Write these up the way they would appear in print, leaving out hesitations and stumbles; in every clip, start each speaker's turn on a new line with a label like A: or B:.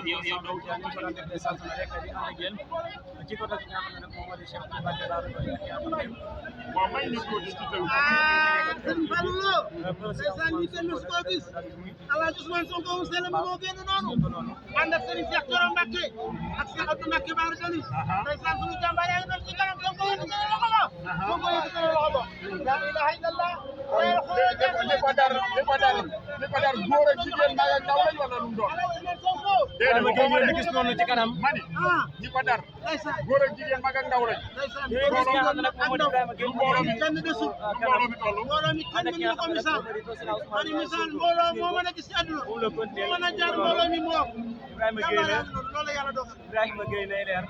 A: yow donc yaa ngi faral di def saa su ne rek di ànd ak yéen ci côté bi nga xam ne nag moom moo di Cheikh Mbacke Bara Dolly ak yaa xam ne
B: waaw may ñu ko ci taw
C: sëñ Fallou ndeysaan ñi dem su ko gis Alaaji Ousmane Sonko mu sell moo génn noonu ànd ak Serigne Cheikh Thioro Mbacke ak Cheikh Abdou Mbacke Bara Dolly ndeysaan suñu jàmbaar yaa ngi doon ci kanam Sonko yëkkati na loxo ba Sonko yëkkati na loxo ba la ilaha illallah
B: li ko dar góor ak jigéen mag ak ndaw lañ wala lu mu doon
A: Ibrahima Gueye ngeen di gis noonu ci kanam
B: mani ñi ko dar góor ak jigéen mag ak ndaw lañ
A: yéen gis nga xam ne nag moom moo di Ibrahima Gueye
B: mbooloo mi
C: kenn desul
B: mbooloo mi toll
C: mbooloo mi kenn mënu ko misaal mani misaal mbooloo moo mën a gis ci àdduna moo mën a jaar mbooloo mi moo
A: Ibrahima Gueye la
C: loolu yàlla dogal
A: Ibrahima Gueye lay leer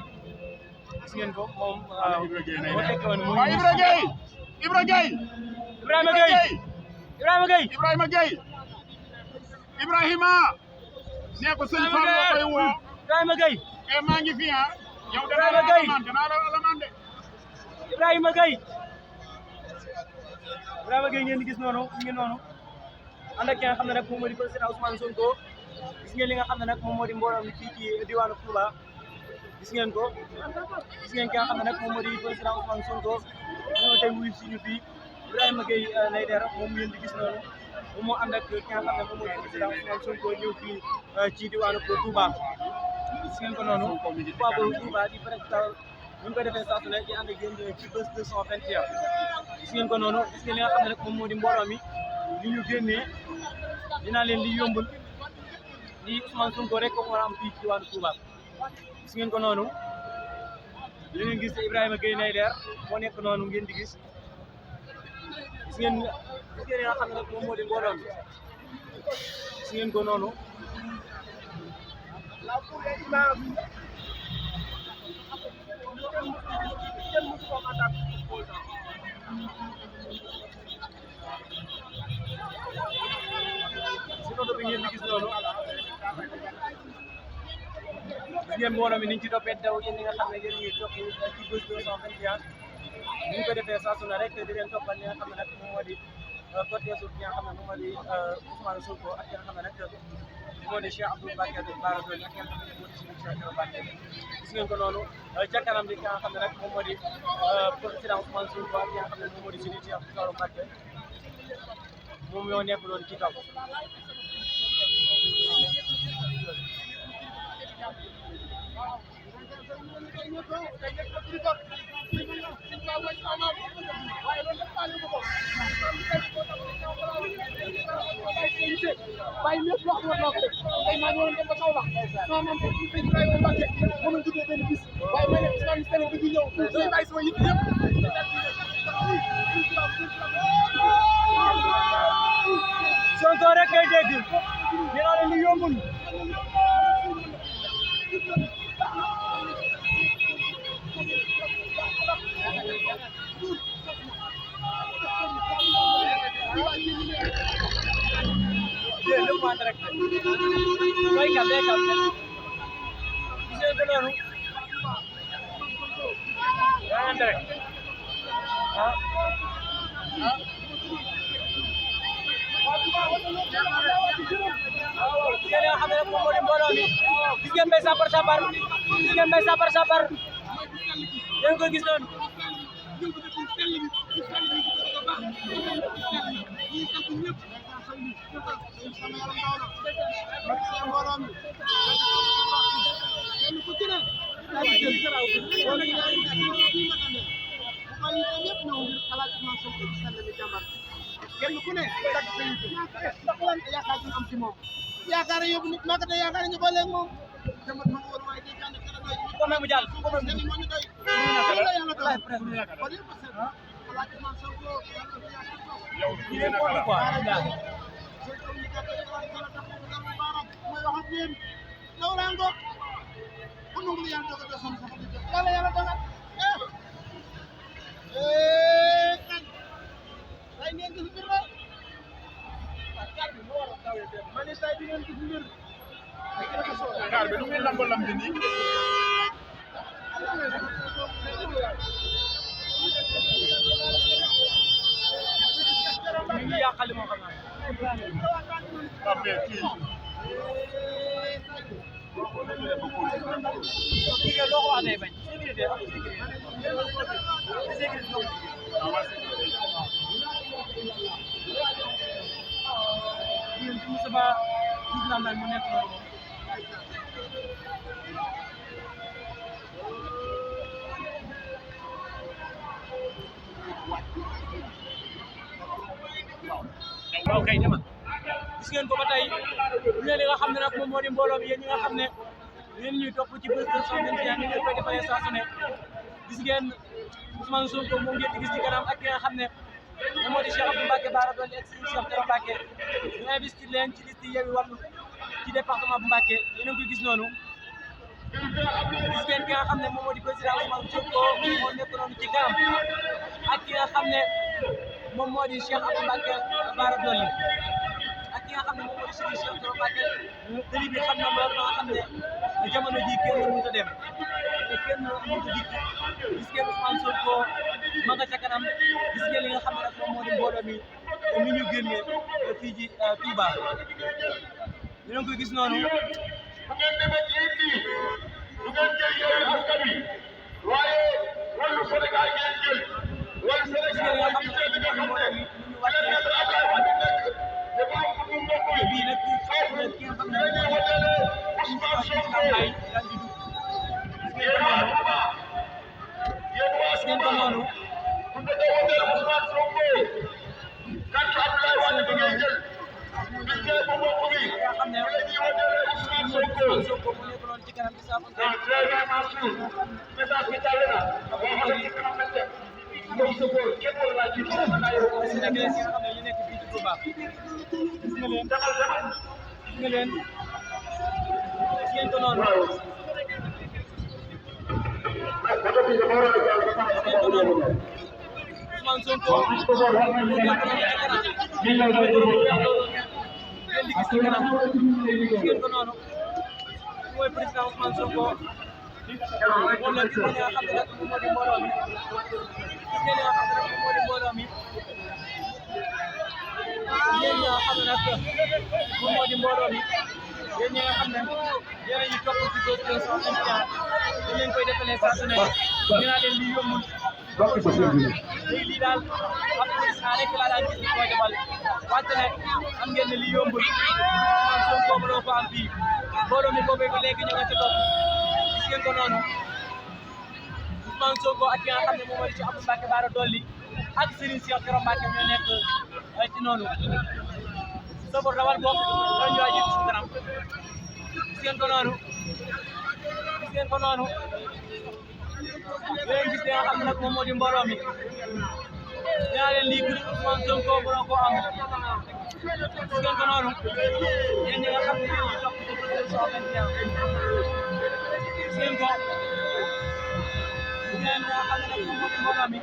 A: gis ngeen ko moom moo fekk woon mu
B: waaw Ibra Gueye Ibra Gueye
A: Ibrahima Gueye Ibrahima Gueye
B: Ibrahima Gueye Ibrahima nee ko sëñ Fall la koy woo
A: Ibrahima Gueye
B: e maa ngi fi ah yow
A: Ibrahima Gueye
B: danaa la alamande
A: Ibrahima Gueye Ibrahima Gueye ngeen di gis noonu mi ngi noonu ànd ak ki nga xam ne nag moom moo di président Ousmane Sonko gis ngeen li nga xam ne nag moom moo di mbooloo mi fii ci diwaanu Touba gis ngeen ko gis ngeen ki nga xam ne nag moom moo di président Ousmane Sonko ñoo tey wuyu suñu fii Ibrahima Gueye lay leer moom ngeen di gis noonu moom moo ànd ak ki nga xam ne moom moo di président Ousmane Sonko ñëw fii ci diwaanu Touba gis ngeen ko noonu Touba boobu Touba di presque ñu ko defee saa su ne di ànd ak yéen ci bés 221 gis ngeen ko noonu gis ngeen li nga xam ne nag moom moo di mbooloo mi li ñu génnee dinaa leen di yombul li Ousmane Sonko rek ko war a am fii ci diwaanu Touba gis ngeen ko noonu li ngeen gis Ibrahima Gueye nay leer moo nekk noonu ngeen di gis ngeen li nga xam ne nag moom moo di mbooloo mi gis ngeen ko noonu si photo bi ngeen di gis noonu gis ngeen mbooloo mi niñ ci toppee daw yéen ñi nga xam ne yéen ñuy topp ci bés 221 ni ñu ko defee saa su ne rek di leen toppal li nga xam ne nag moom moo di côté suuf ki nga xam ne moom moo di Ousmane Sonko ak ki nga xam ne nag moo di Cheikh Abdou Mbacke Bara Dolly ak ki nga xam ne moo di Serigne Cheikh Thioro Mbacke gis ngeen ko noonu ca kanam di ki nga xam ne nag moom moo di président Ousmane Sonko ak ki nga xam ne moom moo di Serigne Cheikh Thioro Mbacke moom ñoo nekk loolu ci kaw
C: bàyyi lépp loo xam ne loo ko def tey maa ngi woon dem ba Kaolack sama maam foofu ñu fay Ibrahima Mbacke moom lañ tuddee benn bis waaye may nekk Ousmane Sène bi ñëw day bàyyi sama yitt yëpp
A: Sonko rek ngay dégg ñu naan leen lu yombul lépp maa rek koy ka day ka gis ngeen ko noonu yaa ngi rek gis ngeen xam ne moom moo di mbooloo mi gis ngeen mbay sapar sapar gis ngeen mbay sapar sapar yéen ko gis noonu
C: kenn ku ne dag sa yitte ndax lan yaakaar ñu am ci moom yaakaar yóbbu nit maa ko te yaakaar ñu ba léegi moom dama ma woon waaye day jàng kala doy
A: ko may mu jàll ko may mu
C: moo ñu doy la yàlla doy ba lépp set Alaaji Ousmane Sonko
B: yow
A: ñu leen ko quoi
C: mooy wax ak yéen yow laa ngoog ku nangu yàlla dogal do son sax yàlla yàlla dogal kañ tay ngeen gis mbir la ma ne tay di ngeen gis mbir
B: gaar bi lu muy lamb lamb nii
A: ñu ngi yàqali moo xam naa
B: kii
A: Sécurité loo ko wax day bañ sécurité am sécurité Moustapha Diouf Lambaye mu nekk noonu waaw kay demal gis ngeen ko ba tey ñu li nga xam ne nag moom moo di mbooloo bi yéen ñi nga xam ne yéen ñuy topp ci bés 221 ni ngeen koy defalee saa su ne gis ngeen Ousmane Sonko moom ngeen di gis ci kanam ak ki nga xam ne moom moo di Cheikh Abdou Mbacké Bara Dolly ak Serigne Cheikh Thioro Mbacké ñu investir leen ci liste Yewwi Wallu ci département bu Mbacké yéen a ngi koy gis noonu gis ngeen ki nga xam ne moom moo di président Ousmane Sonko moo nekk noonu ci kanam ak ki nga xam ne moom moo di Cheikh Abdou Mbacké Bara Dolly ak ki nga xam ne moom moo di Serigne Cheikh Thioro Mbacké tëli bi xam na lool ba nga xam ne jamono ji kenn mënut a dem te kenn mënut a dikk gis ngeen Ousmane Sonko ma nga ca kanam gis ngeen li nga xam ne nag moom moo di mbooloo mi ni ñu génnee fii ci Touba ñu ngi koy gis noonu
B: bu ngeen demee ci yéen ñii du ngeen jël Yewwi Askan Wi waaye Wallu Sénégal ngeen jël Wallu Sénégal mooy ci seen li nga xam ne leen mettre Abdoulaye Wade nekk te borom ko mu mbokk yi
A: bii nag ki nga xam ne
B: dañuy wotele Ousmane Sonko
A: ay daal di dugg
B: yéen waa Touba yéen waa
A: gis ngeen ko
B: Touba
A: noonu
B: bu dee wotele Ousmane Sonko kan Abdoulaye Wade bi ngay jël bis bee bu mbokk bi
A: nga xam ne
B: dañuy wotele Ousmane Sonko
A: Sonko mu nekk noonu ci kanam ci saa
B: très bien Mansour message bi jàll na boo xam ne kanam lañ def moom sa góor kenn war laa jiitu
A: Sénégalais yi nga xam ne ñu nekk fii ci Touba gis nga leen
B: demal demal
A: gis nga leen gis ngeen ko noonu
B: bato bi dafa war a jàll ba
A: gis ngeen ko noonu Ousmane Sonko mu nekk noonu ci kanam ngeen di gis ci kanam gis ngeen ko noonu mooy président Ousmane Sonko moom la gis nga xam ne nag moom moo di mbooloo mi gis ngeen li nga xam ne nag moom moo di mbooloo mi yéen ñi nga xam ne nag moom moo di mbooloo mi yéen ñi nga xam ne yéen a ñu topp ci bés 221 dañ leen koy defalee saa su ne ñu naa leen lii yombul léegi lii daal ab président rek laa daan gis ñu koy defal wante nag xam ngeen ne lii yombul man Sonko mënoo ko am fii mbooloo mi boobee ba léegi ñu nga ca topp gis ngeen ko noonu Ousmane Sonko ak ki nga xam ne moom moo di ci Abdou Mbacké Bara Dolly ak Serigne Cheikh Thioro Mbacké ñoo nekk ci noonu Sobor dawal bokk dañu ñëwaat jiitu suñu kanam gis ngeen ko noonu gis ngeen ko noonu yéen gis nga xam ne nag moom moo di mbooloo mi ñaa leen lii ku di Ousmane Sonko mënoo koo am gis ngeen ko noonu yéen ñi nga xam ne yéen ñi topp ci production 21 gis ngeen ko gis ngeen nga xam ne nag moom moo di mbooloo mi